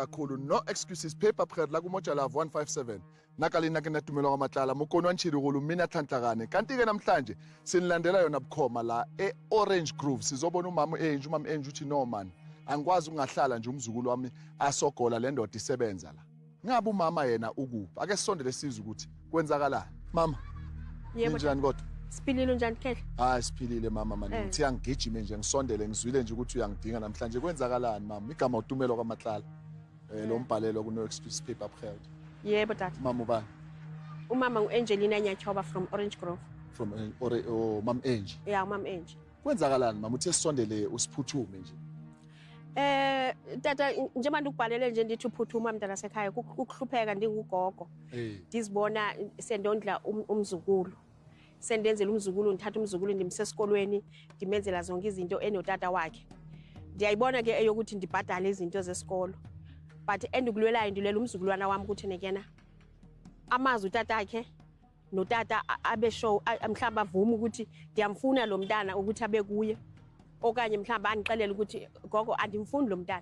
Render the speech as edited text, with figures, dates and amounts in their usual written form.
Kakhulu no excuses paper pger la kumoja love 157 nakalina ke natumelo kwamatlala mokoni wa ntshirigolo mina tlhantlakane. Kanti-ke namhlanje sinilandela yona bukhoma la e-Orange Grove, sizobona umama u-Angie. Umama u-Angie uthi, "No man, angikwazi ukungahlala nje umzukulu wami asogola, le ndoda isebenza la." Ngabe umama yena ukuphi? Ake sisondele sizwe ukuthi kwenzakalani. Mama. Yebo. Ninjani kodwa? Siphilile, unjani Khehla? Hayi, siphilile mama mani. Ngithi angigijime nje ngisondele, ngizwile nje ukuthi uyangidinga namhlanje. Kwenzakalani mama? Igama uTumelo kwaMatlala, lo mbhalelo kuno excuse paper geld. Yebo tata. Mama ubani? Umama ngu-Angelina Nyachoba from Orange Grove. From ore, oh, mam Angie. Ya, umama Angie. Kwenzakalani mama? Uthe sisondele, usiphuthume nje. Tata, njengoba ndikubhalele nje ndithi uphuthuma mntana sekhaya, ukuhlupheka ndingugogo. Ndizibona sendondla umzukulu. Sendenzela umzukulu, ndithatha umzukulu ndimse esikolweni, ndimenzela zonke izinto enotata wakhe. Ndiyayibona ke eyokuthi ndibhadale izinto zesikolo. But endikulwelayo, ndilwela umzukulwana wami ukuthi nekena amazi utatakhe notata abe sure, mhlawumbe avume ukuthi ndiyamfuna lo mntana ukuthi abe kuye, okanye mhlawumbe andixelele ukuthi, "Gogo, andimfuni lo mntana."